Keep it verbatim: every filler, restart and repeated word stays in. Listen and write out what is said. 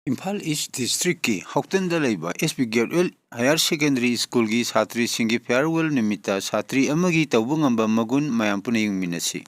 ꯏꯝꯐꯥꯜ ꯏꯁ ꯗꯤꯁꯇ꯭ꯔꯤꯛꯀꯤ ꯍꯧꯇꯟꯗ ꯂꯩꯕ ꯑꯦꯁ B ꯒꯦꯠꯋꯦꯜ higher secondary ꯁ꯭ꯀꯨꯜꯒꯤ ꯁꯥꯇ꯭ꯔꯤꯁꯤꯡꯒꯤ ꯐꯤꯌꯥꯔꯋꯦꯜ ꯅꯨꯃꯤꯠꯇ ꯁꯥꯇ꯭ꯔꯤ ꯑꯃꯒꯤ ꯇꯧꯕ ꯉꯝꯕ ꯃꯒꯨꯟ ꯃꯌꯥꯝ ꯄꯨꯟꯅ ꯌꯦꯡꯃꯤꯟꯅꯁꯤ꯫